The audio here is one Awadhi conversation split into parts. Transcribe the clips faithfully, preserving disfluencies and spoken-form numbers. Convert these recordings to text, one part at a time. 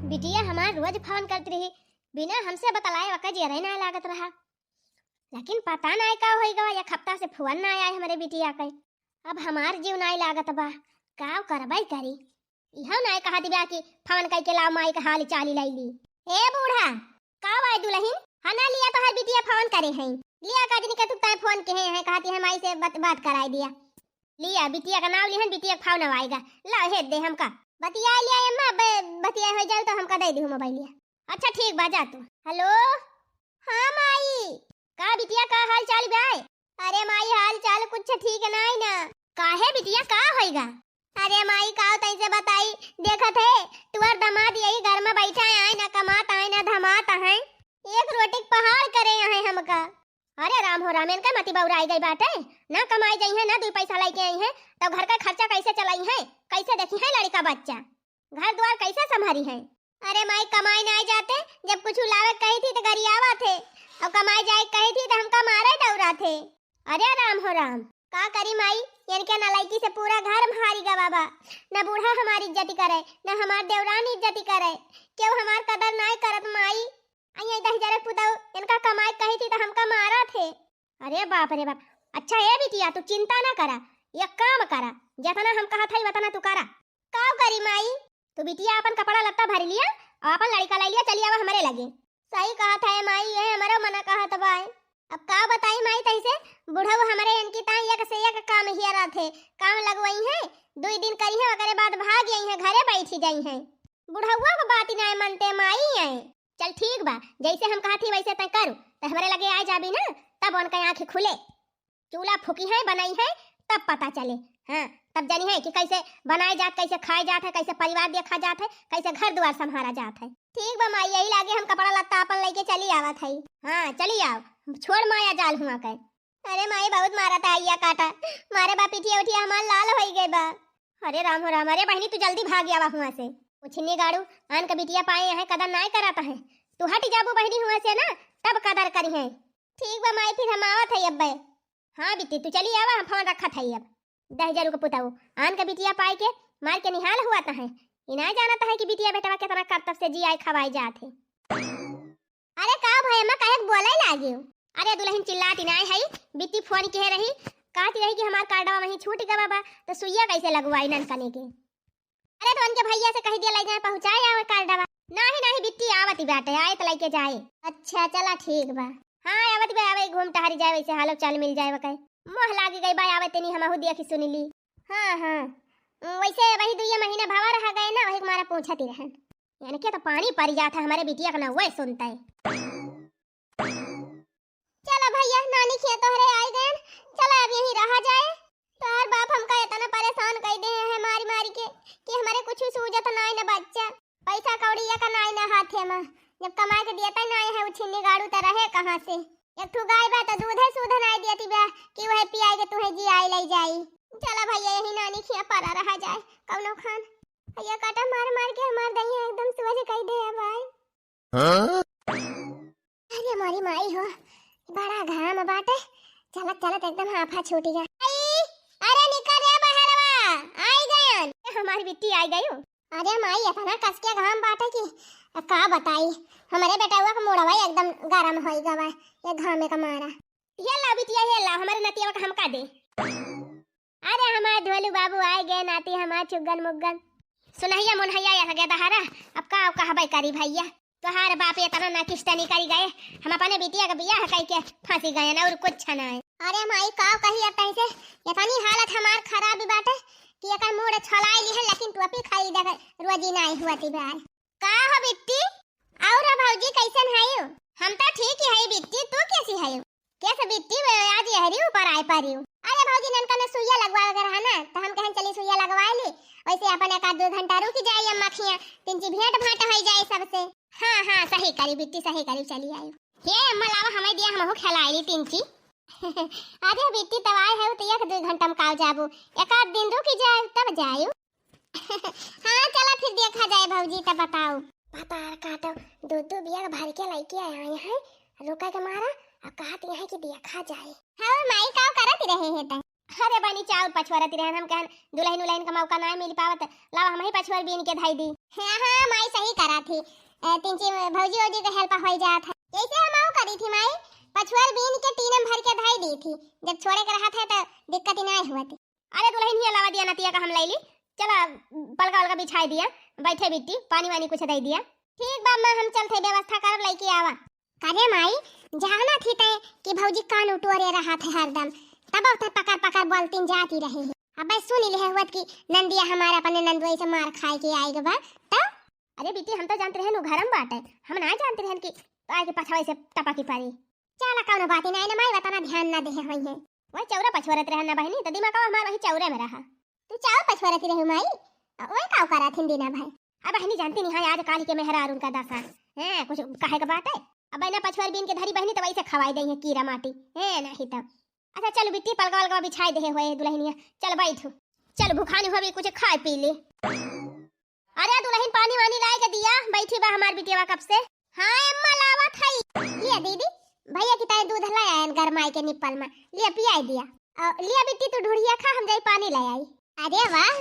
बिटिया हमार रोज फोन करत रही, बिना हमसे बतलाए ओका जियरे ना लागत रहा। लेकिन पता नाय का होई गवा, एक हफ्ता से फोन ना आए हमरे बिटिया के। अब हमार जीव नाय लागत बा, का करबै करी। इहो नाय कहत बा कि फोन कइके लाव माई के हाल चाल लइ ली। ए बूढ़ा, का बाय दुलहिन? हना लिया तोहर बिटिया फोन करे हैं। लिया का जनी के तू तय फोन के हैं, कहती है माई से बत-, बात कराई दिया। लिया बिटिया का नाव लिहन, बिटिया का फोन आएगा। ला हे दे हमका। बतिया लिया अम्मा, ब-, बतिया हो जाऊ तो हमका दे दिहु मोबाइलिया। अच्छा ठीक बा, जा तू। हेलो, हाँ माई। का बिटिया, का हाल चाल बा? अरे माई, हाल चाल कुछ ठीक नाय ना। काहे बिटिया, का होइगा? अरे माई, का तैसे बताई, देखत है तुअर दमाद यही घर में बैठा है, ना कमात है ना धमात है, एक रोटी के पहाड़ करे है हमका। अरे राम हो राम, इनका मती बौराई गई बाटे, ना कमाई जाई है ना दुई पैसा लइके आई है, तब घर का खर्चा कैसे चलाई है, कैसे देखी है लड़का बच्चा, घर द्वार कैसे संभारी है? अरे माई, कमाई नाय जाते, जब कुछ लावे कही थी तो गरियावा थे, और कमाई जाए कही थी तो हमका मारे दौरा थे। अरे राम हो राम, का करी माई, इनके नलायकी से पूरा घर में हारी गवा बा। न बूढ़ा हमारी इज्जती करे, न हमार देवरान इज्जती करे, केहू हमार कदर नाय करत माई। आई दहिजरक पुतऊ, इनका कमाई कही थी तो हमका मारा थे। अरे बाप रे बाप। अच्छा ए बिटिया, तू चिंता ना करा, एक काम करा, जितना हम कहत हई उतना तू करा। का करी माई? तू बिटिया अपन कपड़ा लत्ता भर लिया और अपन लड़का लाई लिया, चली आवा हमरे लगे। सही कहत है माई, ये हमरो मना कहत बाय। अब का बताई माई तैसे, बुढ़ऊ हमरे इनकी ताई एक से एक काम हियरा थे, काम लगवाई है, दुई दिन करी है, ओकरे बाद भाग आई है, घरे बैठी जाई है। बुढ़उआ को बात ही नाय मनते माई आए। चल ठीक बा, जैसे हम कहत ही वैसे तय करू, तो हमरे लगे आ जाबी ना, तब उनका आँख खुले। चूल्हा फूकी है, बनाई है, तब पता चले। हाँ, तब जानी है कि कैसे बनाए जात, कैसे खाए जात है, कैसे परिवार देखा जात है, कैसे घर द्वार संभारा जात है। ठीक बा माई, यही लागे हम कपड़ा लत्ता अपन लेके चली आवत है। हाँ, चली आओ, छोड़ माया जाल हुआ के। अरे माई, बहुत मारा था आइया काटा, मारे बा पिठिया उठिया हमार लाल होई गए बा। अरे राम हो राम, अरे बहिनी तू जल्दी भाग आवा हुआ से। उछिन्नी गाड़ू, आन का बिटिया पाए यहाँ कदर नाय कराता है, तू हट जाबू बहिनी हुआ से ना, तब कदर करी है। ठीक बा माई, फिर हम आवत है अब्बे। हाँ बिट्टी, तू चली आवा, हम फोन रखत है अब। दहिजरू के पुताऊ, आन का बिटिया पाए के मार के निहाल हुआ त है। ई ना जानत है कि बिटिया बेटवा कितना करतब से जी आए खवाए जात है। अरे का भय, मैं कहे के बोले लागे? अरे दुलहिन चिल्लाती नाय है, बिट्टी फोन किहे रही, कहती रही कि हमार कार्डवा वहीं छूट गवा बा, तो सुइया कैसे लगवाई ननकने के? अरे तो उनके भैया से कही दिया, ले जाए पहुँचाए आवे कार्डवा। नाही नाही बिट्टी आवती बाटे, आए तो लेके जाए। अच्छा चला ठीक बा। हाँ आवत बा, आवे घूम टहरी जाए, वैसे हालो चाल मिल जाए वकै। मोह लागी गई बा, आवे तेनी हमहू दिया कि सुन ली। हाँ हाँ। वैसे वही दुइया महीना भवा रह गए ना, वही के मारा पूछती रहन। यानी कि तो पानी पड़ जात है हमरे बिटिया का ना, वह सुनता है। चला भैया, नानी खिया तोहरे आई गयन, चला अब यहीं रहा जाए। तोहर बाप हमका इतना परेशान कई दे हैं मारी मारी के कि हमरे कुछ सूझत नाई न बच्चा। पैसा कौड़ी का नाई न हाथे में, जब कमाए के दियता नाई है, उ छिन्नी गाड़ू त रहे कहाँ से? एक ठू गाय बा त दूधे सूध नाई दियती बा कि वह पियाई के तुहे जी आई ले जाई। चला भैया, यही नानी खिया परा रहा जाए कौनो खान। भैया काटा मार मार के हमार दहिया एकदम सुअज कई दे है भाई। हाँ? अरे मोरी माई हो, बड़ा घाम बाटे, चलत चलत एकदम हाफा छूटी गा। आई, अरे निकल रे बहरवा, आई गयन। ए, हमारी बिट्टी आई गई हो। अरे माई, इतना कस के घाम बाटे कि का बताई, हमरे बेटवा का मुड़वा एकदम गरम होई गवा ये घामे का मारा। ये ला बिटिया, ये ला, हमरे नतिया का हमका दे। अरे हमार ढोलू बाबू आए गए नाती हमार चुग्गन मुग्गन। सुनहिया मुनहिया या सगे दहारा, अब का कहबे करी भैया, तोहार बाप इतना ना किष्टनी करी गए, हम अपने बिटिया का बियाह कई के फंसी गए ना और कुछ ना है। अरे माई का कही अब तैसे, इतनी हालत हमार खराब बाटे कि एकर मूड छलाई ली है, लेकिन टोपी खाई दे रोजी ना आई हुआ ती भाई। का हो बिट्टी? और भौजी कैसन हयू? हम तो ठीक ही हई बिट्टी, तू कैसी हयू? कैसे बिट्टी वे आज यहरी ऊपर आए परियो? अरे भौजी ननका ने सुइया लगवावे के रहा ना, तो हम कहन चली सुइया लगवाए ली, वैसे अपन एक आध दो घंटा रुकी जाए अम्मा खिया, तिनची भेंट भांट होई जाए सबसे। हाँ हाँ सही करी बिट्टी, सही करी, चली आई। हे अम्मा लावा हमें दिया, हमहू खिलाई ली तिनची। अरे बिट्टी तब आए है तो एक दो घंटा में काव जाबू, एक आध दिन रुकी जाए तब जायू। हाँ चला फिर देखा जाए भौजी, तब बताओ। पतार काटो, दो दो बिया भर के लइके आए हैं, रुका के मारा, अब कहत यहाँ कि देखा जाए। हाँ माई, का करत रहे है तै? अरे बहिनी, चाउर पछुआरत रहन, हम कहन दुलहिन उलहिन का मौका नाहीं मिल पावत, लावा हमहीं पछुआर बीन के धई दी। हाँ, हाँ, माई सही करत ही। ए, तिनची भौजी वौजी के help होइ जात है। यैसे हम आउ करी थी माई, पछुआर बीन के टीनम भर के धई दी थी, जब छोड़े के रहत है तो दिक्कत ही नाहीं हुआ थी। अरे दुलहिन, हियाँ लावा दिया नतिया का हम लइ ली, चला पलका वलका बिछाइ दिया, बैठे बिट्टी, पानी वानी कुछ दइ दिया। ठीक बा अम्मा, हम चलत है व्यवस्था करब, लइके आवा। करे माई, जानत ही तै कि भौजी कान उटोरे रहत है हरदम, तब तै पकड़ पकड़ बोलतीन जाती रही है। अबे सुन लिहे हुअत कि नंदिया हमार अपने नंदुआ से मार खाए के आइ गबा, तब? अरे बिट्टी, हम तो जानत रहन उ घरम बाटे, हम ना जानत रहन कि आए के पछवा से टपकी परी। चला कौनो बात ही नाहीं ना माई, वतना ध्यान ना देहे होइहैं। वही चौरा पछुआरत रहन ना बहिनी, तो दिमाग हमार वही चौरे में रहा। तू चाउर पछुआरत रहे माई, वही का करत हिन दिना भर? अब बहिनी जानती नहीं है, आज काल के मेहरार उनका दशा है, कुछ कहे के बात है। अब ना पछुआर बीन के धरी बहिनी, तो वैसे खवाई दे है कीरा माटी है, नहीं तो। अच्छा चल बिट्टी, पलका वलका बिछाइ देहे हुए दुलहिनिया, चल बैठू, चल भुखानी हुआ भी कुछ खाए पी ले। अरे दुलहिन, पानी वानी लाए के दिया, बैठी बा हमार बिटिया कब से। हाँ अम्मा, लावत हई। लिया दीदी, भैया की ताई दूध लाए आयन गरमाए के निप्पल में, लिया पियाई दिया। अ, लिया बिट्टी, तू ढुढ़िया खा, हम जाई पानी ले आई। अरे वाह,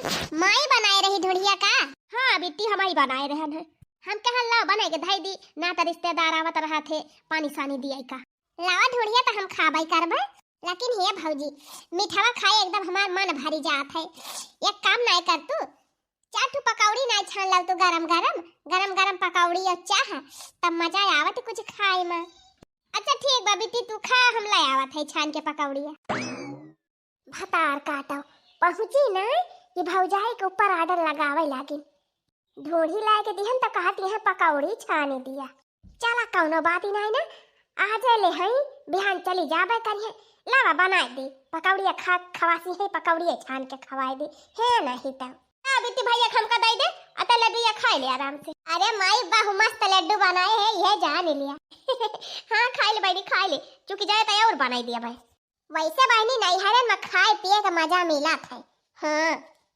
माई बनाए रही ढुढ़िया का? हाँ बिट्टी, हम ही बनाए रहन है। हम कहन लाओ बनाए के धई दी, ना तो रिश्तेदार आवत रहा थे, पानी सानी दिया का। लावा ढुढ़िया तो हम खाबे करबे, लेकिन हे भौजी, मिठवा खाए एकदम हमार मन भरी जात है। एक काम नाहीं कर तू, चार ठो पकौड़ी नाहीं छान लाव तू गरम गरम, गरम गरम पकौड़ी और चाह, तब मजा आवत कुछ खाए में। अच्छा ठीक बा बिट्टी, तू खा, हम ले आवत है छान के पकौड़िया। भतार काटो, पहुँची ना कि भौजाई के ऊपर order लगावे लागिन। ढोढ़ी लाए के दिहन तो कहत यहाँ पकौड़ी छाने दिया। चला कौनो बात ही नाहीं ना, आज ले हई, बिहान चली जाबे करिए। लावा बनाए दे पकौड़िया, खा खवासी है, पकौड़िया छान के खवाए दे। है नहीं तो आ बिट्टी भैया हमका दे दे, अतः लड्डू या खाए ले आराम से। अरे माई, बहु मस्त लड्डू बनाए है, यह जान लिया। हाँ खाए ले बहिनी, खाए ले, चूँकि जाए तो और बनाई दिया भाई। वैसे बहिनी नैहरे में खाए पिए के मजा मिलत है। हाँ,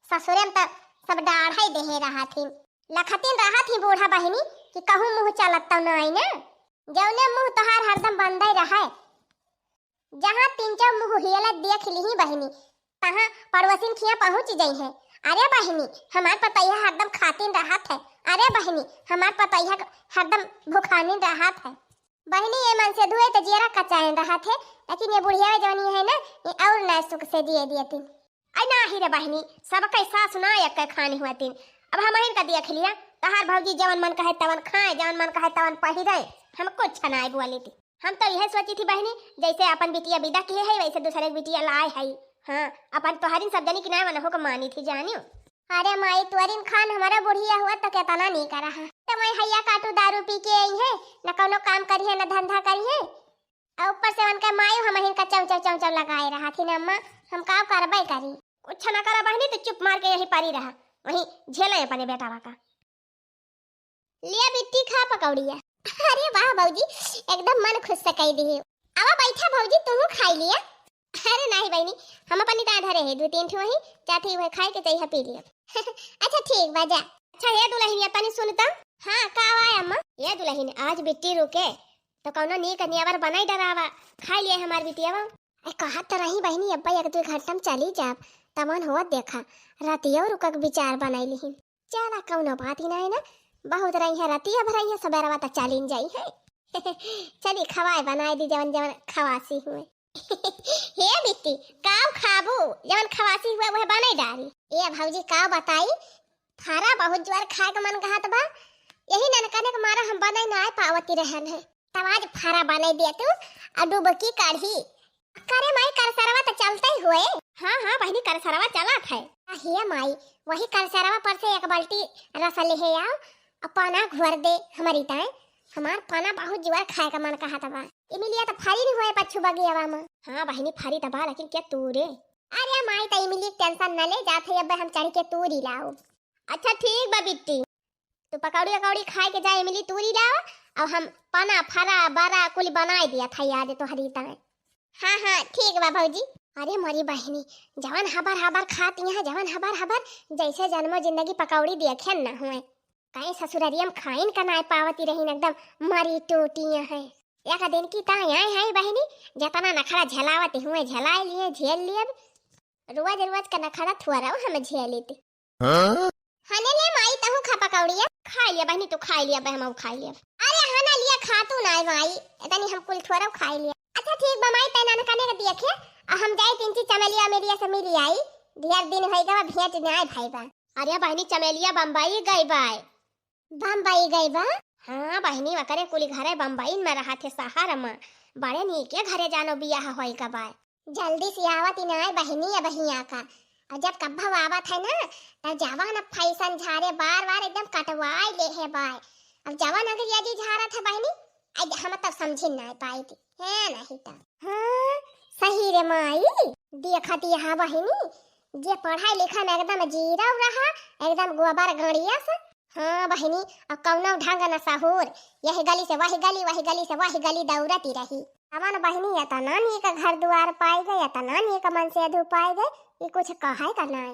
ससुरे में तो सब डाढ़ ही देहे रहा थी, लखतिन रहा थी बूढ़ा बहिनी कि कहूँ मुँह चलत तो नाहीं ना, जौने मुँह तोहार हरदम बंदे रहे। जहाँ तीन चार मुँह हियलत देख लिही बहिनी, तहाँ पड़ोसिन खिया पहुँच जइहैं। अरे बहिनी, हमार पतैया हरदम खातिन रहत है। अरे बहिनी, हमार पतैया हरदम भुखानिन रहत है। बहिनी, ये मन से धुए तो जियरा कचायन रहत है, लेकिन ये बुढ़िया जौनी है ना, ये और ना सुख से जिए दियतिन। अरे नाही रे बहिनी, सबकै सास ना एक्कै खानी हुअतिन। अब हमहिन का देख लिया, तहार भौजी जवन मन कहे तवन खाए, जवन मन कहे तवन पहिरे, हम कुछ नाहीं बोली थी। हम तो यह सोची थी बहिनी, जैसे अपन बिटिया विदा किहे है, वैसे दूसरे के बिटिया लाए है। हाँ, अपन तोहरिन सब जनी की ना मनहो को मानी थी जानियो। अरे माई, तोहरिन खान हमारा बुढ़िया हुआ तो केतना नीक रहा। तो मैं हैया काटू दारू पी के आई है, न कौनो काम करिहे, न धंधा करिहे। और ऊपर से उनका माई हमहिन का चौचौ चौचौ लगाए रहा थी ना अम्मा, हम का करबे करी। कुछ ना करा बहिनी, तो चुप मार के यहीं परी रहा, वहीं झेले अपने बेटावा का। लिया बिट्टी, खा पकौड़िया। अरे वाह भौजी, एकदम मन खुश से कई दिहे। आवा बैठा भौजी, तू खाई लिया। अरे नाही बहिनी, हम अपनी दाय धरे है, दो तीन ठो ही, चार ठो वही खाए के चाहिए, पी लिया। अच्छा ठीक बा, जा। अच्छा ये दुलहिनिया, तनी सुन त। हाँ, का आवा अम्मा? ये दुलहिन, आज बिट्टी रुके, तो कौनो नीक नियावर बनाई डरावा, खाई लिए हमार बिटियावा। ए, कहत त रही बहिनी, अब्बा एक दो घंटा में चली जाब, तमन होत देखा, रतियो रुकक विचार बनाई लिहिन। चला, कौनो बात ही नाहीं ना, बहुत रही है रतिया भर रही है, सबेरवा त चलिन जाई है। चली, खवाए बनाए दी, जवन जवन खवासी हुए। हे बिट्टी, काव खाबू, जवन खवासी हुए वह बनाई डारी। ए भौजी, काव बताई, फरा बहुत जोर खाए के मन कहत बा, यही ननकने के मारा हम बनाई ना पावती रहन है। तब आज फरा बनाई दिया तू, और डुबकी काढ़ी। करे माई, करसरवा तो चलते ही हुए। हाँ, हाँ बहिनी, करसरवा चलत है। आ, हे माई, वही करसरवा पर से एक बाल्टी रस लेहे आओ, और पाना घोर दे हमारी ताए। हमार पाना बहुत जुआर खाए का मन कहत बा। इमिलिया तो फरी नहीं हुए पच्छू बगियावा में। हाँ बहिनी, फरी तो बा, लेकिन क्या तू रे? अरे माई, तो इमिली के tension न ले, जात है अब हम चढ़ के तूरी लाओ। अच्छा ठीक बा बिट्टी, तू पकौड़ी अकौड़ी खाए के जा, इमली तूरी लाओ, और हम पना, फरा, बरा कुल बनाए दिया था आज तोहरी ताए। हाँ, हाँ, ठीक बा भौजी। अरे मोरी बहिनी, जवन हबर हबर खाती हैं, जवन हबर हबर, जैसे जन्मो जिंदगी पकौड़ी देखे न हुए। कहीं ससुररिया में खाइन का नाय पावती रहीन, एकदम मरी टूटी हैं। एक दिन की ताई आए हैं बहिनी, जतना नखरा झेलावती हुए झेलाए लिए, झेल लिए। रोज रोज का नखरा थोरउ हम झेलित। हाँ? हने ले माई, तहू खा पकौड़िया। खाइ लिया बहिनी, तू खाइ लिया, बे हमहू खाइ लिया। अरे हना लिया, खा तू नाय माई, इतनी हम कुल थोरउ खाइ लिया। अच्छा ठीक बा माई, तै ननकने के दिया खे, आ हम जाई तीन चीज चमेलिया मेलिया से मिली आई, ढेर दिन होइ गवा भेंट नाय भई बा। अरे बहिनी, चमेलिया बम्बई गई बाय। बम्बई गई बा? हाँ बहिनी, वकरे कुली घरे बम्बई में रहत है, शहर में। बड़े नीके घरे जानो बियाह होई का बाय। जल्दी से आवत ही नाय बहिनी, अबहियाँ का। और जब कब्बो आवत है ना, तब जवन अब फैशन झारे बार बार एकदम कटवाई ले है बाय। अब जवन अंग्रेजी झारत है बहिनी, आज हम तब समझी नाय पाई थी। है नहीं तो। हाँ, सही रे माई, देखत यहाँ बहिनी, जे पढ़ाई लिखाई में एकदम जीरो रहा, एकदम गोबर गड़िया से। हाँ बहिनी, अब कौनो ढंग न सहूर, यही गली से वही गली, वही गली से वही गली दौड़ती रही। अमन बहिनी एतना नीक घर दुआर पाई गए, एतना नीक मनसेधू पाई गए, कि कुछ कहे का नाय।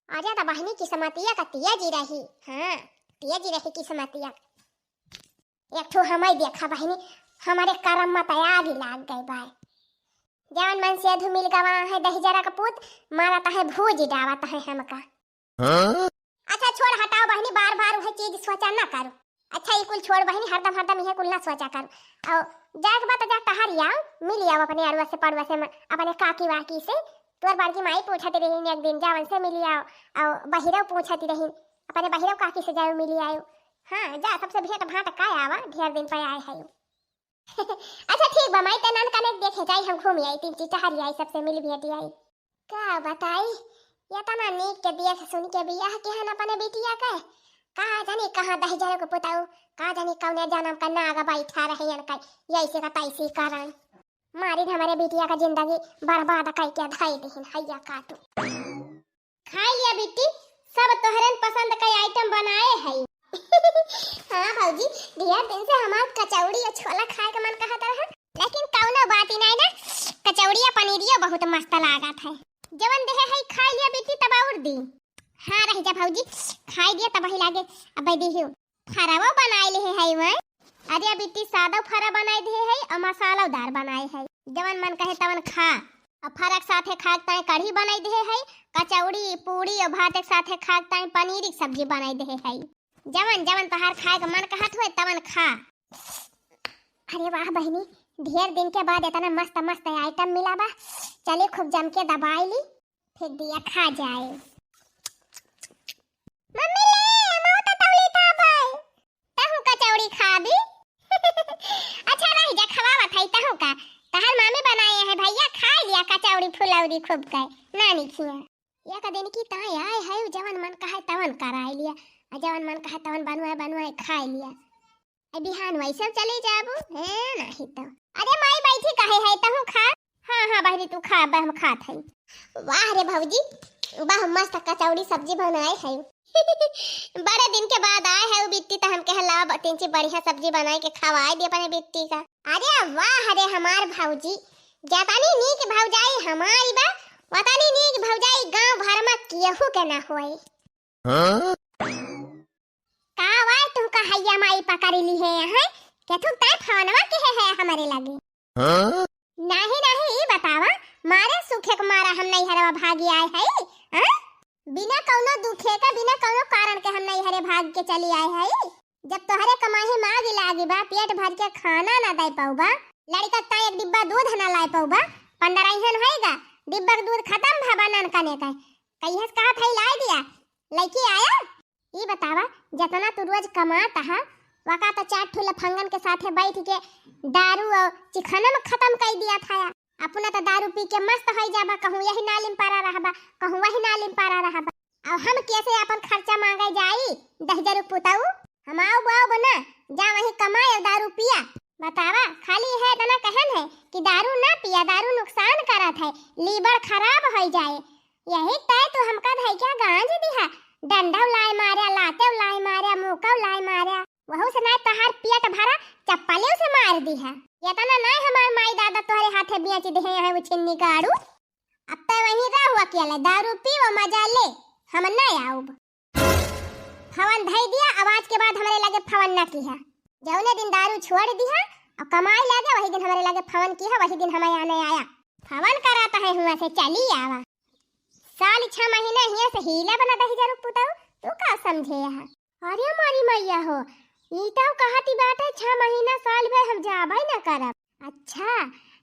अरे त बहिनी किस्मतिया का तेजी रही, हाँ, तेजी रही किस्मतिया। एक ठो हमई देखा बहिनी, हमरे करम में त आगी लाग गई बाय। जवन मनसेधू मिल गवा है दहिजरा का पूत, मारत है भूज डावत है हमका। हाँ? अच्छा छोड़ हटाओ बहिनी, बार बार वह चीज सोचा ना करो। अच्छा ई कुल छोड़ बहिनी, हरदम हरदम इहे कुल ना सोचा करो। और जाए के बाद जा टहर आओ, मिल आओ अपने अड़ुआ से पड़ुआ से, म-, अपने काकी वाकी से। तोर बड़की माई पूछती रही एक दिन, जावन से मिली आओ, और बहिरव पूछती रही, अपने बहिरव काकी से जाओ मिली आओ। हाँ जा, सबसे भेंट भांट का आवा, ढेर दिन पे आए है। अच्छा ठीक बा माई, ते ननकने देखे जाई, हम घूम आई, तीन चीज टहर आई, सबसे मिल भेंट आई। का बताई, एतना नीक के देख सुन के बियाह किहन अपने बिटिया के। का जानी कहाँ दहिजरो के पुताऊ, का जानी कौने जनम का नाग बैठा रहे इनका, यैसे का तैसी करन। मारिन हमरे बिटिया का जिंदगी बर्बाद कई के धई दिहिन, हैया काटू। खाई लिया बिट्टी, सब तोहरन पसंद का आइटम बनाए है। हाँ भौजी, ढेर दिन से हमार कचौड़ी और छोला खाए के मन कहत रहा, लेकिन कौनो बात ही नहीं ना, कचौड़िया पनीरियो बहुत मस्त लागत है। जवन देहे है खाई लिया बिट्टी, तब और दी। हाँ रह जा भौजी, खाई दिया तब ही लागे, अब दी ही। फरवा बनाए ले है वह। अरे बिट्टी, सादा फरा बनाए दे है और मसालादार बनाए है, जवन मन कहे तवन खा। और फरा के साथे खाए के ताई कढ़ी बनाए दे है, कचौड़ी पूड़ी और भात के साथे खाए के ताई पनीर की सब्जी बनाए दे है। जवन जवन तोहार खाए के मन कहत हुए तवन खा। अरे वाह बहिनी, ढेर दिन के बाद इतना मस्त मस्त आइटम मिला बा। चली खूब जम के दबाई ली, फिर दिया खा जाए। मम्मी ले, मऊ तो तौली था भाई। तहू कचौड़ी खाबी? अच्छा रह जा, खवावत है तहू का। तहर मामी बनाए है भैया, खा लिया कचौड़ी फुलौरी खूब के, नानी खिया। एक दिन की ताई आए है, जवन मन कहे तवन कराए लिया, आ जवन मन कहे तवन बनवाए बनवाए खाए लिया। ए बिहान वैसे चली जाबू, है नहीं तो। अरे माई बैठी काहे है, तहू खा। हाँ, हाँ बहिनी तू खा, अब हम खात है। वाह रे भौजी, वाह मस्त कचौड़ी सब्जी बनाए है। बड़े दिन के बाद आए है उ बिट्टी, तो हम कहे लाओ ब-, तिनची बढ़िया सब्जी बनाए के खवाए दे अपने बिट्टी का। अरे वाह रे हमार भौजी, जतनी नीक भौजाई हमारी बा, वतनी नीक भौजाई गांव भर में केहू के ना होए। हाँ? का वाय तुहका हैया माई पकड़ी ली है, हैं? केथुक ताई फोनवा किहे है हमरे लगे? हाँ? नाही, नाही, ई बतावा, मारे सुखे के मारा हम नैहरवा भागी आए है, हैं? बिना कौनो दुखे का, बिना कौनो कारण के हम नैहरे भाग के चली आए है। जब तोहरे कमाही मागी लागी बा, पेट भर के खाना ना दे पाउबा, लड़िका ताई एक डिब्बा दूध ना लाए पाउबा, पंद्रह होएगा, डिब्बा के दूध खत्म भा बा ननकने का। कहियस कहत है लाई दिया, लइकी आया? ई बतावा, जतना तू रोज कमात हा, वका तो चार ठो लफंगन के साथे बैठ के दारू और चिखना में खत्म कर दिया था। अपना तो दारू पी के मस्त होई जाबा, कहूँ यही नाली में पड़ा रहबा, कहूँ वही नाली में पड़ा रहबा। अब हम कैसे अपन खर्चा मांगे जाई? दहिजरू पुताऊ, हम आओ बाओ बना, जा वहीं कमाए और दारू पिया। बतावा, खाली है इतना कहन है कि दारू ना पिया, दारू नुकसान करत है, लीवर खराब होई जाए। यही तय तू हमका धई के गांज दिहा, डंडा लाए मारा, लाते लाए मारा, मुका लाए मारा, वहू से ना तोहार पेट भरा, चप्पले से मार दिहा। इतना ना हमार माई दादा तोहरे हाथे बेच दे हैं वो छिन्नी गाड़ू। अब तो वहीं रहो अकेले, दारू पीवो, मजा ले, हम ना आउब। फवन धई दिया, अब आज के बाद हमरे लगे फवन ना किहा। जौने दिन दारू छोड़ दिहा और कमाई लगे, वही दिन हमरे लगे फवन किहा, वही दिन हमें आने आया। फवन कराता है हुआ से, चली आवा। साल छह महीना हियाँ से हीला बना दही जरूर पुताऊ, तू का समझे यहाँ? अरे मोरी मैया हो, ई तो कहती बाटे छह महीना साल भर हम जाबे न करब। अच्छा,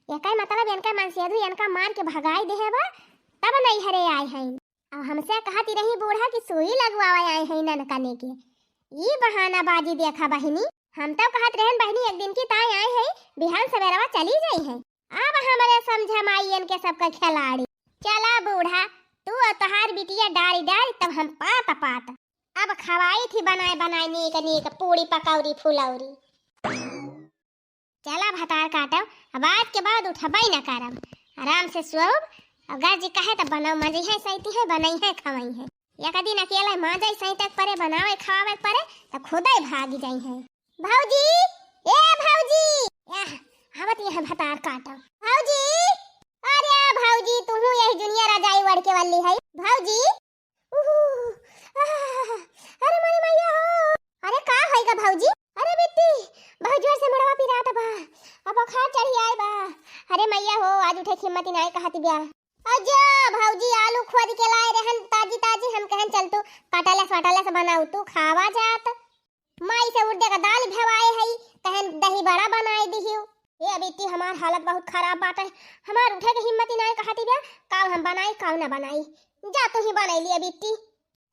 एकर मतलब इनका मनसेधु इनका मार के भगाई देहे बा, तब नैहरे आए हैं। अब हमसे कहती रही बूढ़ा कि सुई लगवावे आए हैं ननकने के। ई बहानाबाजी देखा बहिनी, हम तो कहत रहन बहिनी एक दिन की ताई आए हैं, बिहान सवेरवा चली जाई हैं। अब हमरे समझा माई इनके सबका खिलाड़ी। चला बूढ़ा, तू और तोहार बिटिया डारी डारी, तब हम पात पात। अब खवाई थी बनाए बनाए नीक नीक पूड़ी पकौड़ी फुलौरी। चला भतार काटब, अब आज के बाद उठबई न करब, आराम से सोब। और गर्जी कहे त बनौ मजई है, सैती है, बनई है, खवई है। एक दिन अकेले माजई सैतक परे, बनावे खवावे परे, त खुदे भागी जाई है। भौजी, ए भौजी, आह, आवत यहाँ भतार काटब। भौजी, अरे भौजी, तुहू यही जुनिया रजाई ओढ़ के वल्ली है भौजी। उहू, आह, अरे मोरी मैया हो। अरे का होइगा भौजी? अरे बिट्टी, बहुत जोर से मुड़वा पिरात बा। अब बुखार चढ़ी आए बा। अरे मैया हो, आज उठे की हिम्मत ही नाई कहत ब्या। अजा भौजी, आलू खोद के लाए रहन ताजी ताजी, हम कहन चल तू कटलस वटलस बनाऊ, तू खावा जात। माई से उड़दे का दाल भेवाए हई, कहन दही बड़ा बनाए दिहियो। ए बिट्टी, हमार हालत बहुत खराब बाटे, हमार उठे के हिम्मत ही नाई कहती बा, काव हम बनाई, काव ना बनाई, जा तू ही बनाई लिया बिट्टी।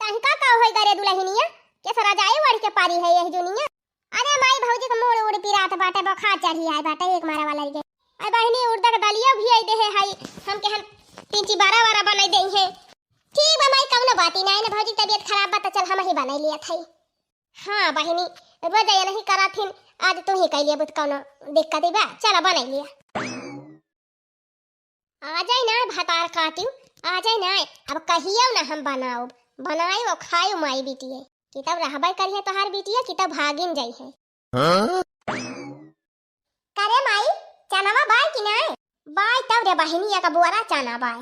तहिका का होई गरे दुलहिनिया, के सरा जाए वढ़ के पारी है यह जुनिया। अरे माई भौजी के मूड़ उड़ पिरात बाटे, बुखार चढ़ी आए बाटे, एक मारा वाला गे। अरे बहिनी, उड़दा के दलिया भी आई देहे हई, हम के हम पिंची बारा वारा बनाई देई है। ठीक बा माई, कवनो बात ही नाई ना भौजी, तबियत खराब बा त चल हम ही बनाई लिया थाई। हाँ बहिनी, रोज ये नहीं करा थिन, आज तू ही कह लिया बुत कवनो दिक्कत ही बा, चला बनाई लिया। आ जाए ना भतार काटियो, आ जाए ना, अब कहियो ना हम बनाओ, बनाए और खायो माई बिटिए, कि तब रहबे करिए तोहार बिटिए, कि तब भागिन जाई है। हाँ? करे माई, चनवा बाय कि नाय? बाय तब रे बहिनी, एक बोरा चना बाय।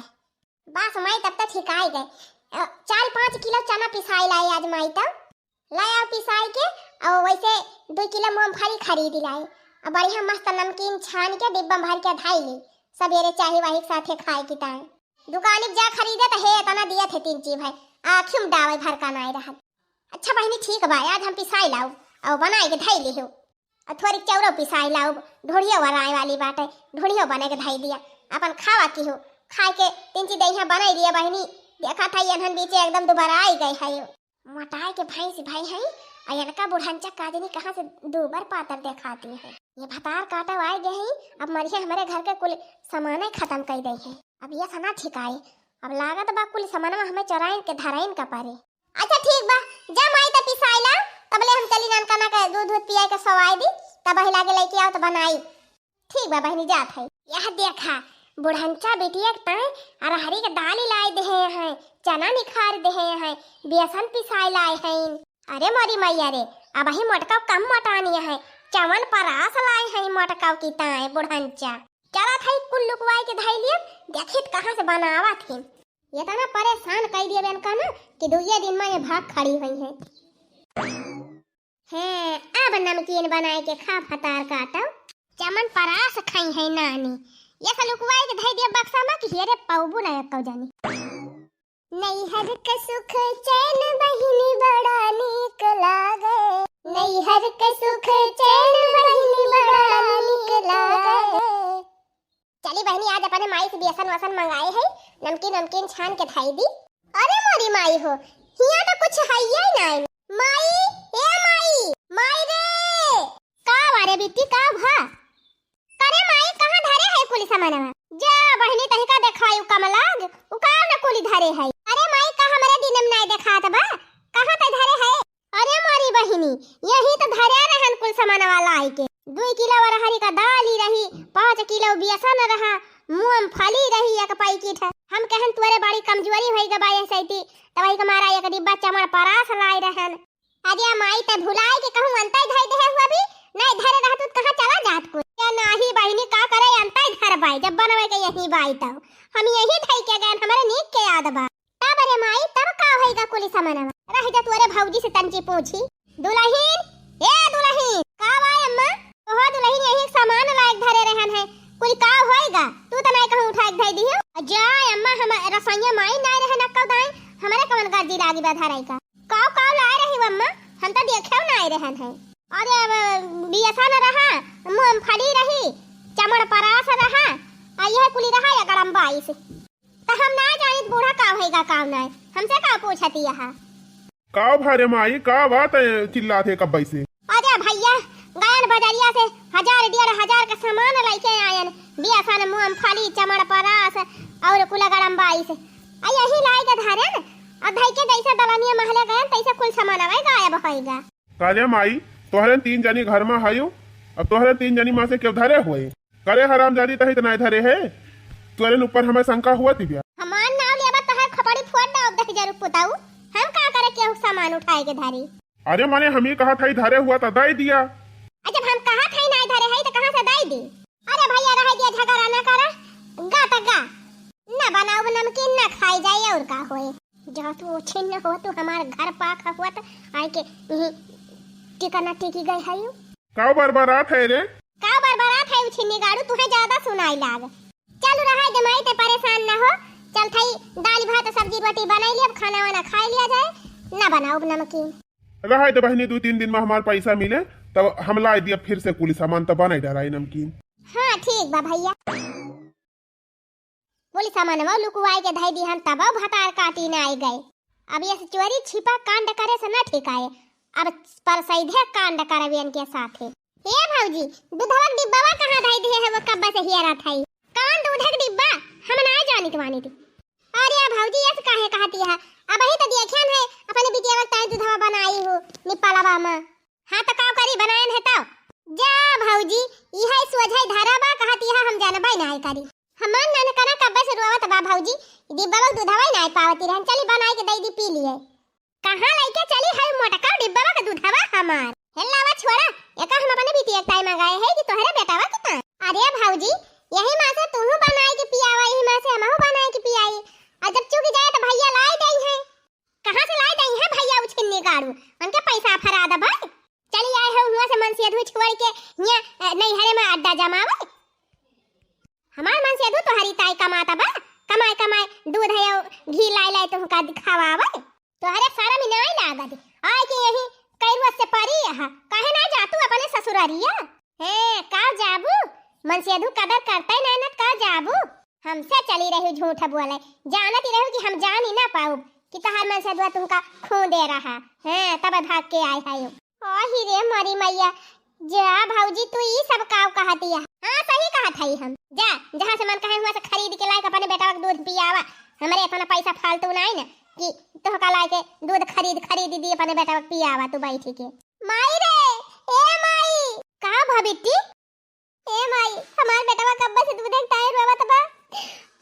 बस माई, तब तक ठिकाई गए। अ, चार पाँच किलो चना पिसाई लाई आज माई तब। लाई आओ पिसाई के, और वैसे दो किलो मूंगफली खरीद लाई। और बढ़िया मस्त नमकीन छान के डिब्बा में भर के धाई ली। सवेरे चाही वाही के साथे खाए की ताए। दुकानी पे जा खरीदे तो हे इतना दिया थे तीन चीज भाई। आँखी में डावे भर का नाई रहत। अच्छा बहिनी, ठीक बा, आज हम पिसाई लाउब, अउ बनाई के धई लिहु। अउ थोड़ी चौरो पिसाई लाउब, ढोढ़ियो वराए वाली बाटे, ढोढ़ियो बने के धई दिया। अपन खावा किहु, खाए के तीन चीज दहिया बनाई दिया बहिनी। देखा था ये अनहन बीचे एकदम दुबराई गए है। मोटाए के भैंस भाई है, अउ इनका बुढ़ंचा काजनी कहाँ से दूबर पातर देखाती है। ये भतार काटो आए गए हैं, अब मरिया हमरे घर के कुल सामाने खत्म कर दे है। अब ये सना ठिकाए, अब लागत बा कुल सामानवा हमें चोराइन के धराइन का परे। अच्छा ठीक बा, जा माई त पिसाई ला, तबले हम चली ननकना के दूध दूध पियाए के सवाई दी, तब वही लागे लेके आओ त बनाई। ठीक बा बहिनी, जात है। यह देखा, बुढ़ंचा बिटिया के ताए अरहरी के दाली लाए देहे हैं, चना निखार देहे हैं, बेसन पिसाए लाए हैं। अरे मोरी मैया रे, अब ही मोटका कम मोटानी है, चवन परास लाए हैं मोटका की ताए बुढ़ंचा। चला था कुल लुकवाई के धई लिया, देखित कहाँ से बनावत है। ये तना परेशान कई दिए बेन का ना कि दुइये दिन में ये भाग खड़ी हुई है। हैं, अब नमकीन बनाए के खा भतार काटो। चमन परास खाई है नानी। ये सा लुकवाई के धई दिया बक्सा में कि हेरे पाउबू ना एको जानी। नैहर के सुख चैन बहिनी बड़ा नीक लागे। नैहर के सुख चैन बहिनी बड़ा नीक लागे। चली बहिनी, आज अपने माई से बेसन वसन मंगाए है, नमकीन नमकीन छान के धई दी। अरे मोरी माई हो, हिया तो कुछ है ही नहीं। माई, ए माई, माई रे। का बारे बिट्टी, का भा? अरे माई, कहाँ धरे है कुली सामानवा? जा बहिनी, तहिका देखाई उ कमलाग, उ का न कुली धरे है। अरे माई, का हमरे दिन में नहीं देखात बा? कहाँ ते धरे है? अरे मोरी बहिनी, यही तो धरे रहन कुल सामानवा लाई के। दुई किलो अरहरी का दाली रही, पाँच किलो बेसन रहा, मूंगफली रही एक पैकेट। हम कहन तोरे बड़ी कमजोरी होई गबा ये सैती, तब वही के मारा एक डिब्बा चमन परास लाई रहन। अरे माई, ते भुलाई के कहूँ अंताई धई देहे हुआ भी, नहीं धरे रहतू त कहाँ चला जात कुल। या नाही बहिनी, का करे अंताई धर बाई, जब बनवे के यही बाई तब हम यही धई के गए, हमरे नीक के याद बा। तब रे माई, तब का होइगा कुली समनवा? रह जा तोरे भौजी से तंची पूछी। दुलहिन, ए दुलहिन, का बा अम्मा? ओहो दुलहिन, यही सामान लायक धरे रहन है, कुल का होइगा? तू त नाई कहूँ उठाइक धइ दिहु। जा अम्मा, हम रसोइया माई नाई रहे न कउ दाई, हमरे कवन गर्जी लागी बा धराई का? काव काव लाए रही अम्मा, हम त देखेउ नाई रहन है। अरे अब बियसन रहा, मूंगफली रही, चमड़ परास रहा, आ यह कुली रहा या गरम बाइस। त हम ना जानित बूढ़ा का होइगा काव नाई, हमसे का पूछती यहाँ? का भा रे माई, का बात है चिल्लात है कब्बई से? अरे भइया, गयन बजरिया से हजार डेढ़ हजार के सामान लइके आयन, बेसन, मूंगफली, चमड़ परास और कुल गरम बाइस। आ यही लाइके धरेन, आ धइके जैसे दलनिया महले गयन तैसे कुल सामान अबै गायब होइगा। का रे माई, तोहरे तीन जनी घर मा हयू, अब तोहरे तीन जनी मा से केव धरे होए? करे हरामजादी, तही त नाय धरे है, तोरे ऊपर हमें शंका हुआ थी बिया। हमार नाव लेबा तोहर खोपड़ी फोड़ दे अब दही जरूर पुताऊ। हम का करे केहू सामान उठाए के धरी? अरे मने हम ही कहा था धरे हुआ त दइ दिया। अच्छा, हम कहा था नाय धरे है त कहाँ से दइ दी? अरे भइया रह दिया, झगड़ा ना करा, गा त गा, ना बनाऊ नमकीन ना खाई जाए और का होए। जहाँ तू छिन्न हो तू हमार घर पाक हुआ त आए के यही टिका ना टिकी गए है। का बरबरात है रे? का बरबरात है उछिन्नी गाड़ू, तुहे ज्यादा सुनाई लाग। चल रहा दे माई, ते परेशान ना हो। चल थई दाल भात सब्जी रोटी बनाई लिया, अब खाना वाना खाई लिया जाए, ना बनाओ नमकीन। रहा दे बहनी, दो तीन दिन मा हमार पैसा मिले तब हम लाई दिया फिर से कुली सामान, तब बनाई डराई नमकीन। हाँ ठीक बा भइया। कुल सामानवा लुकुवाई के धई दिहन, तबो भतार काटी ना आई गए। अब ये से चोरी छिपा कांड करे से ना ठिकाए, अब पर सीधे कांड करबियन के साथे। हे भौजी, दूधवा के डिब्बावा कहाँ धई दिहे है, वो कब्बा से हियरा थई। कौन दूध के डिब्बा? हम ना जानित वानित। अरे भौजी, ये से काहे कहती है? अब ही तो देखियन है, अपने बिटिया वक्त ताई दूधवा बनाई हो निपालवा मा। हाँ, त का करी, बनायन है तब? जा भौजी, इहै सोझै धरबा, कहत इहा हम जानबै नाय करी। हमार ननकना कब्बे से रोवत बा भौजी, डिब्बा में दूधवा ही नाय पावती रहन, चली बनाई के दई दी, पी लिए। कहाँ लइके चली है मोटका डिब्बा के दूधवा हमार? हे लावा छोड़ा, एका हम अपने बिटिया के ताई मंगाए है कि तोहरे बेटावा के ताई? अरे भौजी, यही मा से तूहू बनाई के पियावा, यही मा से हमहू बनाई के पियाई। और जब चुक जाए तो भैया लाई दई है। कहाँ से लाई दई है भैया उछिन्नी गाड़ू? उनके पैसा फरा दबा। चली आए हो हुआ से मनसेधू छोड़ के हियाँ, अ, नैहरे में अड्डा जमावे। हमार मनसेधू तोहरी ताई कमाता बा, कमाए कमाए दूध है घी लाए लाए तुमका दिखावावे। तोहरे शरम ही नाई लागत, आए के यही कैरुआ से परी है, काहे ना जा तू अपने ससुरारिया? हैं, का जाबू? मनसेधू कदर करते ना, न का जाबू? हमसे चली रही झूठ बोले, जानत ही रही कि हम जान ही ना पाउब कि तोहार मनसेधुआ तुमका खून दे रहा। हैं, तब भाग के आए है। ओही रे मोरी मैया, जा भौजी, तू ई सब काव कहत हिया? हाँ, सही कहत हई हम। जा, जहाँ से मन कहे हुआ से खरीद के लाइके अपने बेटवा के दूध पियावा। हमरे इतना पैसा फालतू नाई ना कि तोहका लाइके दूध खरीद, खरीद दी अपने बेटवा के पियावा तू बैठी के। माई रे, ए माई। का भा बिट्टी? ए माई, हमार बेटवा कब्बे से दूधे के ताई रोवत बा।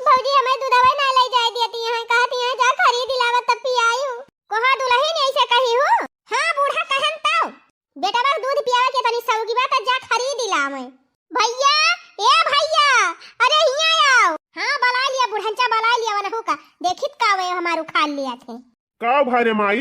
भौजी, हमें दूधवा ना ले जाए दियती हैं, कहती हैं, "जा खरीद लावा तब पियाई हूँ।" कोहा दुलहिन ऐसे कही हूँ? हाँ, बूढ़ा कहन तौ। बेटवा के दूध पियावे के तनी सौगी बा, त जा खरीद लावे। भैया, ए भैया, अरे हियाँ आओ। हाँ, बला लिया बुढ़ंचा, बला लिया वनहू का। देखित का वे हमार उखाड़ लिया थे। का भा रे माई?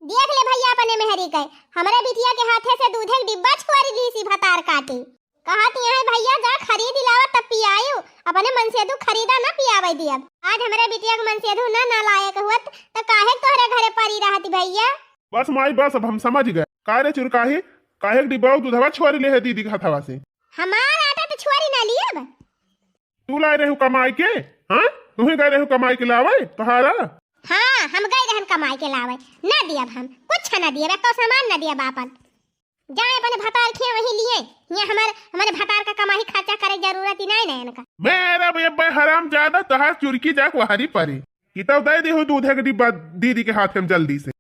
देख ले भैया अपने मेहरी के, हमरे बिटिया के हाथे से दूधे के डिब्बा छोड़ ली सी भतार काटी। कहत यहाँ भैया जा खरीद लावा तब पियायु, अपने मनसेधू खरीदा ना पियावे दियब। आज हमरे बिटिया के मनसेधू ना नालायक हुअत त काहे तोहरे घरे परी रहत भैया? बस माई बस, अब हम समझ गए। का रे चुरकाही, काहे के डिब्बा दूधवा छोड़ ले है दीदी के हथवा से? हमार आटा त छोड़ी ना लियब। तू लाए रहू कमाई के? हाँ, तू ही गए रहू कमाई के लावे तोहारा? हाँ, हम गए रहन कमाई के लावे। ना दियब हम, कुछ ना दियब, एको सामान ना दियब आपन। जाए अपने भतार खिया वही लिए, ये हमार, हमारे भतार का कमाई खर्चा करे जरूरत ही नहीं ना इनका। मेरा बेबे हराम ज्यादा तोहार चुरकी जाक वहारी परी। कि तब दे देहु दूधे के डिब्बा दीदी के हाथे में जल्दी से।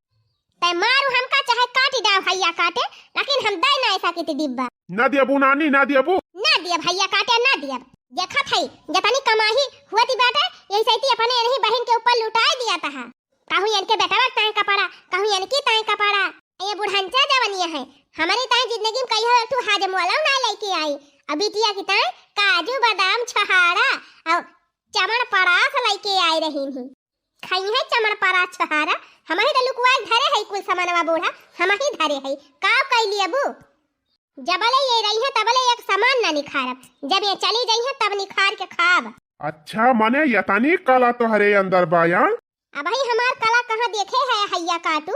तै मारू हमका चाहे काटी डाव हैया काटे, लेकिन हम दे ना ऐसा किती डिब्बा। ना दियबू नानी, ना दियबू। ना दियब हैया काटे, ना दियब। देखत है, जतनी कमाही हुअती बाटे, यही सैती अपने इनही बहिन के ऊपर लुटाए दिया तहा। कहूँ इनके बेटवा के ताई कपड़ा, कहूँ इनकी ताई कपड़ा। ये बुढ़ंचा जवनिया है, हमारी ताई जिंदगी में कहियो एक ठू हाजमोला ना लेके आई। अब बिटिया की ताई काजू, बादाम, छोहाड़ा और चमन परास लेके आई रही ही। खइहे चमन परास छोहाड़ा, हमही त लुकवाए धरे है कुल सामानवा बूढ़ा, हमही धरे है। का कैली अबू? जबले ये रही है तबले एक समान ना निखारब, जब ये चली जाई है तब निखार के खाब। अच्छा, मने यतनी कला तोहरे अंदर बा यार? अबही हमार कला कहाँ देखे है हैया काटू?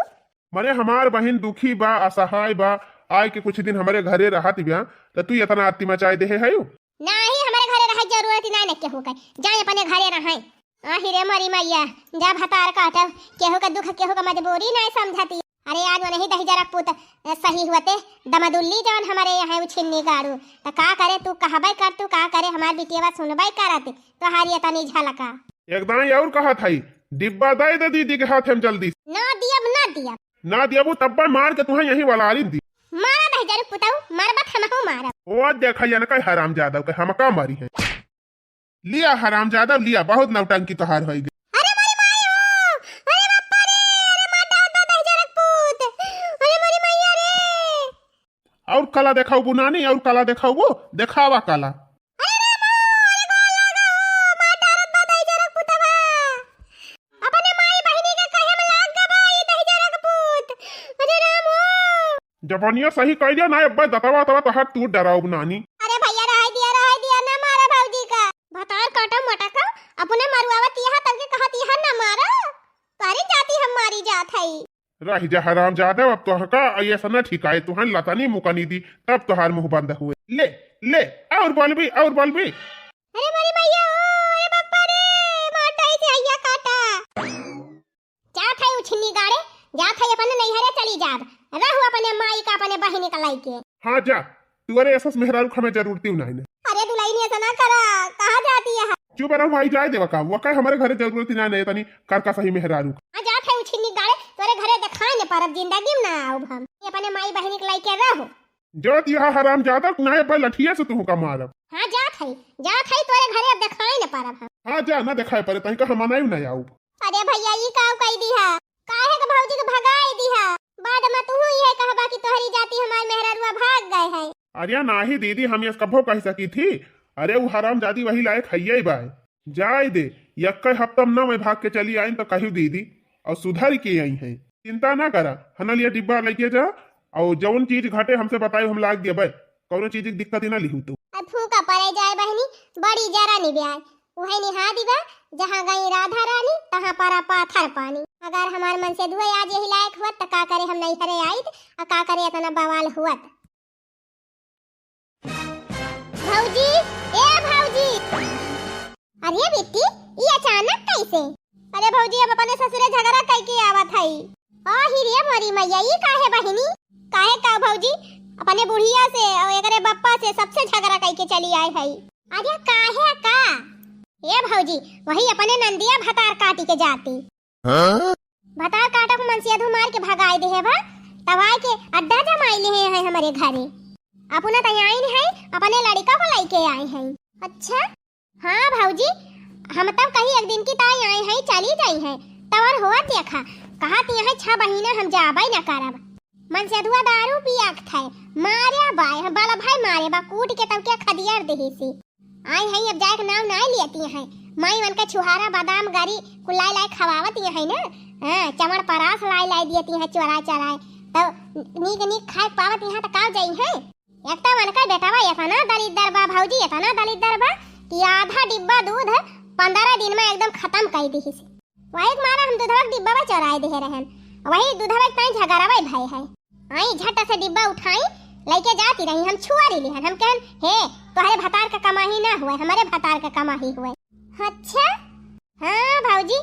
मने हमार बहिन दुखी बा, असहाय बा, आए के कुछ दिन हमरे घरे रहत बिया, त तू यतना आत्ती मचाए देहे है? नाही, हमरे घरे रहे जरूरत ही नाही न केहू के, जाए अपने घरे रहे। आही रे मोरी मैया, जा भतार काटब, केहू का दुख केहू का मजबूरी नाही समझती। अरे आज वनही दहिजरक पूत सही हुअते, दमदुल्ली जवन हमरे यहाँ उछिन्नी गाड़ू, त का करे तू कहबे कर, तू का करे हमार बिटियावा सुनबे करत, तोहारी यतनी झलका। एक दाई और कहत हई, डिब्बा दे दे दीदी के हाथ में जल्दी। ना दियब, ना दियब। ना दियबू तब्बा मार के तुहें यहीं वलारी दी। मारा दहिजरक पुतऊ, मारबत हमहू मारब। ओ देखा यन का हराम जादव के हमका मारी है। लिया हराम जादव लिया, बहुत नौटंकी तोहार होई गई। अरे मोरी माई हो, अरे बाप्पा रे, अरे मार डालत बा दहिजरक पूत, अरे मोरी मैया रे। और कला देखाउबू नानी, और कला देखाउबू, देखावा कला। अरे रामो, अरे गोल लागा हो, मार डालत बा दहिजरक पुतवा। अपने माई बहिनी के कहे में लाग गबा ई दहिजरक पूत। अरे रामो। जबनिया सही कह दिया ना, अब्बा दतवा तवा तोहार तू डराउब नानी। अरे भैया रहे दिया, रहे दिया, ना मारा भौजी का। भतार काटा मोटा का, अपने मरुआवा तिहा तब के कहा तिहा ना मारा। तोहरी जाति हम मारी जात हई। रहि जा हराम जादव, अब तोहका ऐसा न ठिकाए, तुहन लतनी मुकनी दी, तब तोहार मुंह बंद हुए। ले, ले, और बोलबी, और बोलबी। अरे मोरी मैया हो, अरे बाप्पा रे, मार डाई से हैया काटा। जात है उछिन्नी गाड़े, जात है अपने नैहरे चली जाब, रहू अपने माई का, अपने बहिनी का लइके। हाँ जा, तुअरे ऐसा मेहरारू हमें जरूरती नहीं ने। अरे दुलहिन ऐसा ना करा, कहाँ जाती है? चुप रहो माई, जाए देवा का, वो का हमरे घरे जरूरत ही ना नहीं, तनी कर का सही मेहरारू। हाँ जात है उछिन्नी गाड़े, तोरे घरे देखाए न परब, जिंदगी में ना आउब हम। ये अपने माई बहिनी के लइके रहो। जात यहाँ हराम जादव, ना अब्बा लठिया से तुहू का मारब। हाँ जात है, जात है, तोरे घरे अब देखाए न परब हम। हाँ जा, ना देखाए परे, तहीं का हम नहीं ना आउब। अरे भैया, ई काउ कई दिहा? काहे के भौजी के भगाई दिहा? बाद में तू इहे कहबा कि तोहरी जाति हमार मेहररुआ भाग गए है। अरे नाही दीदी, हम ये कभो कह सकी थी? अरे उ हरामजादी वही लायक हइये बाय। जाए दे, यक्के हफ्ता में ना मैं भाग के चली आइन तो कहू दीदी, और सुधर के आई है। चिंता ना करा, हनल ये डिब्बा लेके जा, और जौन चीज घटे हमसे बताई, हम लाग देबे। कौनो चीज की दिक्कत ही ना लिहू तू। अब फूका परे जाए बहनी, बड़ी जरा निब्याय। उहे निहा दिबा, जहाँ गई राधा रानी, तहाँ परा पाथर पानी। अगर हमार मनसेधुआ आज यही लायक हुअत, त का करे हम नैहरे आइत, आ का करे इतना बवाल हुअत। भौजी, ए भौजी। अरे बिट्टी, ई अचानक कैसे? अरे भौजी, अब अपने ससुरे झगड़ा कइके आवत हई। आही रे मोरी मैया, ई काहे बहिनी? काहे का भौजी, अपने बुढ़िया से और एकरे बप्पा से सबसे झगड़ा कइके चली आए हई। अरे काहे का? ए भौजी, वही अपने नंदिया भतार काटी के जाती। हाँ? भतार काटो को मनसेधु मार के भगाए देहे बा, तब आए के अड्डा जमाई लिहे हैं हमरे घरे। अपना त आइन है, अपने लड़िका को लइके आए हैं। अच्छा? हाँ भौजी, हम तब कही एक दिन की ताई आए हैं, चली जाई हैं, तब और होत देखा, कहत यहाँ छह महीना हम जाबे न करब। मनसेधुआ दारू पिया के थे, मारे बाय, हम बाला भाई मारे बा, कूट के तब के खदियर देही सी। आई हैं, अब जाए के नाम नाय लियती हैं। माई मन के छुहारा, बादाम, गरी कुल लाए लाए खवावत ही हैं ना। हाँ, चमड़ परास लाए लाए दियती हैं चोराए चोराए। तो नीक नीक खाए के पावत यहाँ तो काव जाई हैं। एक तो मन का बेटवा इतना दलिद्दर बा भौजी, इतना दलिद्दर बा कि आधा डिब्बा दूध पन्द्रह दिन में एकदम खत्म कर दी। वही के मारा हम दूधवा के डिब्बा चोराए देहे रहन, वही दूधवा के ताई झगड़ावे भय है। आई झट से डिब्बा उठाई, लइके जाती रही, हम छुआरी लिहन, हम कहन, "हे, तोहरे भतार के कमाही ना हुए, हमरे भतार के कमाही हुए।" अच्छा? हाँ भौजी,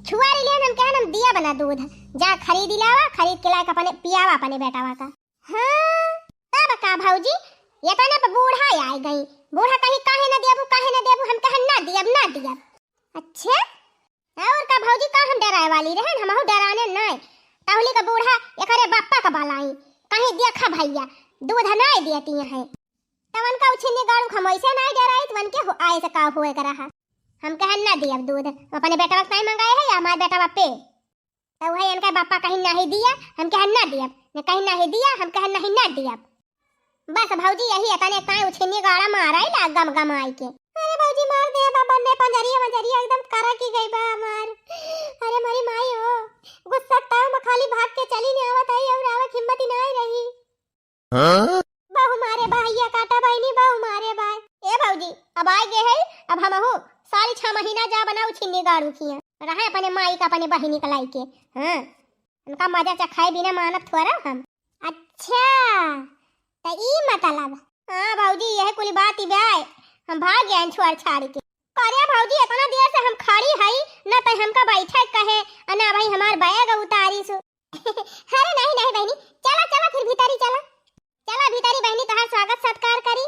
छुआरी लिहन, हम कहन, "हम दियब ना दूध, जा खरीद लावा, खरीद के लाके अपने पियावा अपने बेटावा का।" हाँ, तब का भौजी, इतने पे बूढ़ा आए गई, बूढ़ा कही, "काहे ना देबू, काहे ना देबू?" हम कहन, "ना दियब, ना दियब।" अच्छा? और का भौजी, का हम डराए वाली रहन, हमहू डराने नाय। तहुली का बूढ़ा एकरे बापा का बलाई, कहीं, "देखा भैया, दूध नाय देती हैं।" तब उनका उछिन्नी गाड़ू हम ऐसे नाय डराई, तो उनके हो-, आए से का हुए करा है। हम कहन, "ना दियब दूध, अपने बेटवा के नाय मंगाए है या हमारे बेटवा पे?" तो वही इनका बापा कहीं, "नहीं दिया," हम कहन, "ना दियब," ने कहीं, "नहीं दिया," हम कहन, "नहीं, ना दियब।" बस भौजी, यही इतने ताई उछिन्नी गाड़ा मारा ही लाग गम गम आई के। अरे भौजी, मार दे बा बन्ने पंजरिया मंजरिया एकदम करा की गई बा हमार। अरे मोरी माई हो, गुस्सा ताव में खाली भाग के चली ने आवत आई और आवक हिम्मत ही ना आई रही। हाँ? बहु मारे छिन्नी गाड़ू किया रहे अपने माई का, अपने बहिनी का लाई के। हाँ, उनका मजा चखाए बिना मानब थोड़ा हम। अच्छा, त ई मतलब। हाँ भौजी, यह कुल बात ही ब्याय, हम भाग गए छोड़ छाड़ के। करे भौजी, इतना देर से हम खड़ी हई, न त हमका बैठे कहे, अ ना भाई हमार बैग उतारी सु। अरे नहीं, नहीं बहिनी, चला, चला फिर भीतरी चला। चला भीतरी बहिनी, तोहार स्वागत सत्कार करी।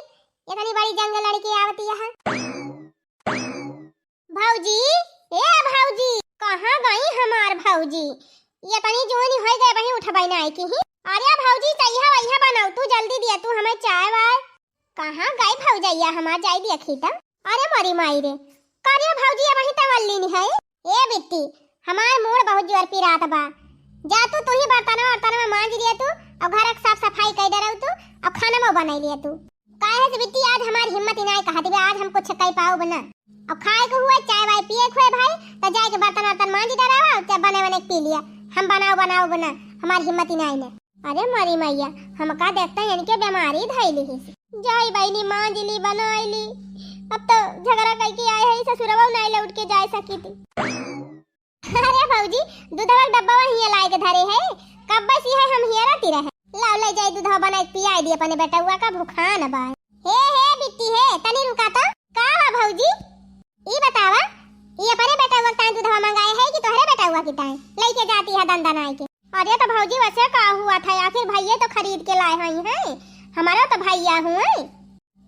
इतनी बड़ी जंग लड़के आवती है। भौजी, ए भौजी, कहाँ गई हमार भौजी? ये तनी जोनी होई गए, वहीं उठबै ना आई की ही। अरे भौजी, चइहा वइहा बनाऊ, तू जल्दी दिया, तू हमें चाय वाय। कहाँ गई भौजैया हमार, जाई दिया खीता। अरे मरी माई रे, करे भौजी, अब वहीं तवल्ली नहीं है। ए बिट्टी, हमार मूड़ बहुत जोर पिरात बा। जा तू, तू ही बर्तन वर्तन में मांज लिया तू, और घर के साफ सफाई कर दे रहू तू, और खाना में बनाई लिया तू। काहे से बिट्टी, आज हमार हिम्मत ही नाई कहत बा, आज हम कुछ कई पाउब ना। अब खाए के हुए, चाय वाय पिए के हुए भाई, त जाए के बर्तन वर्तन मांज डरावा, चाय बने बने के पी लिया। हम बनाउब बनाउब ना, हमार हिम्मत ही नाई ने। अरे मोरी मैया, हमका देखते इनके बीमारी धइली ही। जाई बहिनी, मांज ली, बनाई ली। अब तो झगड़ा कई के आए है, ससुरवा नाई लौट के जाए सकी थी। अरे भौजी, दूधवा के डब्बा हियां लाए के धरे है, कब से है हम हियां रहती रहे। लाओ ले जाई दूधवा बनाए के पियाई दी अपने बेटउआ का, भुखान बा। हे, हे बिट्टी हे, तनी रुका तो। का बा भौजी? ई बतावा, ई अपने बेटउआ के ताई दूधवा मंगाए है कि तोहरे बेटउआ के ताई? लइके जाती है दन दन आए के। अरे तो भौजी वैसे का हुआ था, आखिर भैये तो खरीद के लाए हई हैं, हमारा तो भैया हुए।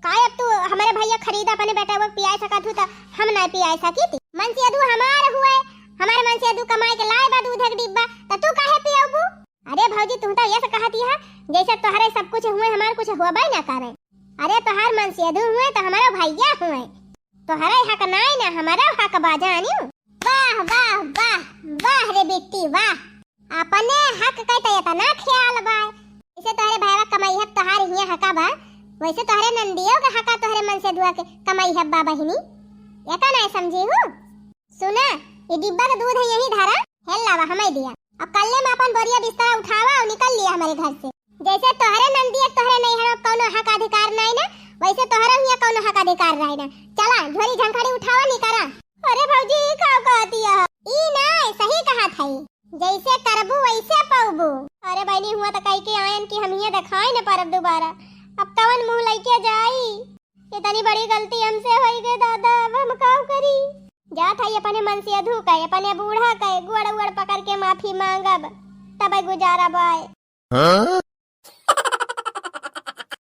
काहे अब तू हमारे भैया खरीदा अपने बेटवा के पियाए सकत हू, त हम ना पियाए सकी थी? मनसेधू हमार हुए, हमारे मनसेधू कमाए के लाए बा दूध एक डिब्बा, त तू काहे पियबू? अरे भौजी, तू तो ये से कहती है जैसे तोहरे सब कुछ हुए, हमार कुछ होबे ना करे। अरे तोहार मनसेधू हुए त हमारा भैया हुए, तोहरे हक नाई ना, हमारा हक बा जानियो। वाह, वाह, वाह, वाह रे बिट्टी, वाह। अपने हक के तो इतना ख्याल बा। जैसे तोहरे भाईवा कमाई है, तोहार हियां हका बा, वैसे तोहरे नंदियो के हका तोहरे मनसेधुआ के कमाई है बा बहिनी। एका नाई समझी हूँ। सुना, ये डिब्बा के दूध है यही धारा, हेल लावा, हमें दिया। अब कल्ले में अपन बोरिया बिस्तरा उठावा और निकल लिया हमारे घर से। जैसे तोहरे नंदिया के तोहरे नैहर में कौनो हक अधिकार नाई ना, वैसे तोहरे हियां कौनो हक अधिकार रहे ना। चला, झोरी झंखड़ी उठावा, निकरा। अरे भौजी, ई का कहती है? ई नाई, सही कहत है। जैसे करबू वैसे पौबू। अरे बहिनी, हुआ त कह के आयन कि हम हियां देखाई न परब दोबारा। अब कवन मुंह लइके जाई? इतनी बड़ी गलती हमसे होई गई दादा, अब हम का करी? जात हई अपने मनसेधू के, अपने बूढ़ा के गोड़ उड़ पकड़ के माफी मांगब, तब गुजारा बाय। हाँ?